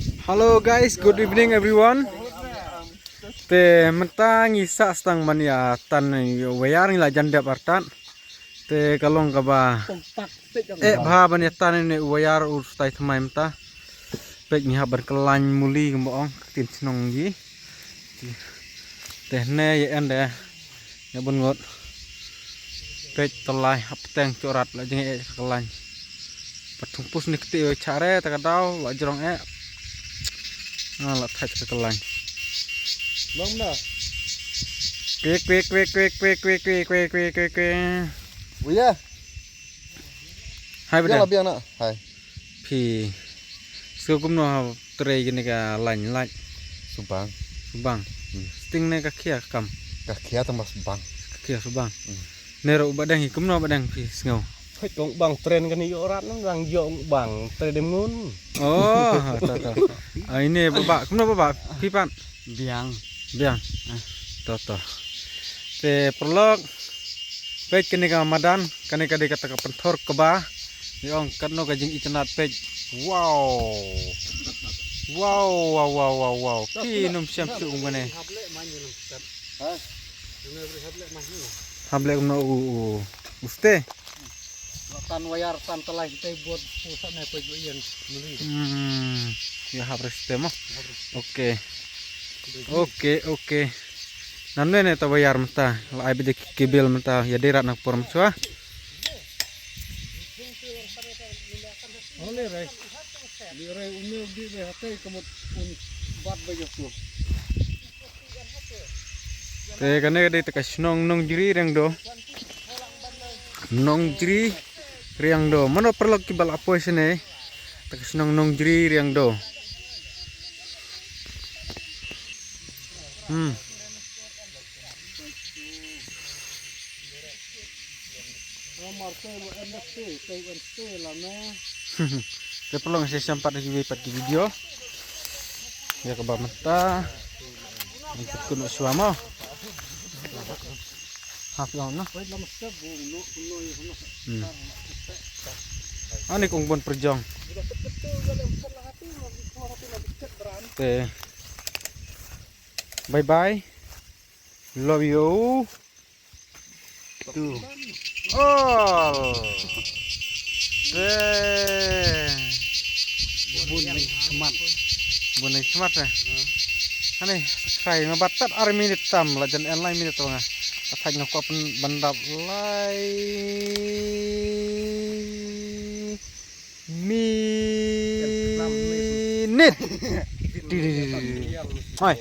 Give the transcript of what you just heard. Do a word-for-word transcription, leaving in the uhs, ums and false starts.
Hello guys, good evening everyone. Te mynta ngi sah stang ban ïa tan ïa wire, ngi la jan dep artat. Te ka long kaba eh bha ban ïa tan ne wire u stai thymmai mynta. Peit ngi hap ban kyllain muli kumba ong ka ktien shnong ngi. Te ne ïa en de ïa bun ngut. Peit tylli hap teng corat la jingeh ka kyllain. Pat thung pus ni kti oi chare ta ka daw la jrong eh. Ah, la thach ka kyllain. Long na. Kwe kwe kwe kwe kwe kwe kwe kwe kwe kwe kwe. Uya. Hai bada. Biang na. Hai. Phi. Sku kumno ha trei kini ka lain lait. Subang. Subang. Hmm. Sting ne ka khia kam. Ka khia tang ba subang. Ka khia subang. Hmm. Ne ro ba dang hi kumno ba dang phi sngew. Khoi kong bang tren kani yo rat nang dang yo bang tren dem ngun. Oh, to to. Ai ne baba kumno baba phi pat. Biang. Biang. Ah. To to. Te paralok. Peit kane ka madan, kane ka dei kata ka pynthor kba. Ïa ong katno ka jingitynnat peit. Wow. Wow wow wow wow wow. Ki num shem shu kum kane. Hap leh kumno u u. Uste. Tan wayar tan talai kita buat pusat na peit ïa. Hmm. Ya hap reste mo. Okay. Okay okay. Namne ne ta wayar mynta la ai bide ki kebil mynta ïa dei rat na por mynta. Ole rai. Di rai umi di be hatai kamut un bat ba jok tu. Te kane ka dei ta ka shnong Nongjri Riangdo. Nongjri Riangdo. Mano paralok ki ba la poi shane. Ta ka shnong Nongjri Riangdo. Hmm. Te paralok sa shem pat ha kiwei pat ki video. Ïa kaba mynta. Ngi kut kut noh shuwa mo. Hap ïa na. Hmm. Ani kong bon pyrjong. Te. Bye bye. Love you. To all. Te. Bun ni khmat. Bun ni khmat eh. Ani, subscribe ma bat tat ar minit tam la jan en lai minit tong ah. Ka thaj nga ko pen bandap lai minit. Di di di di. Hai.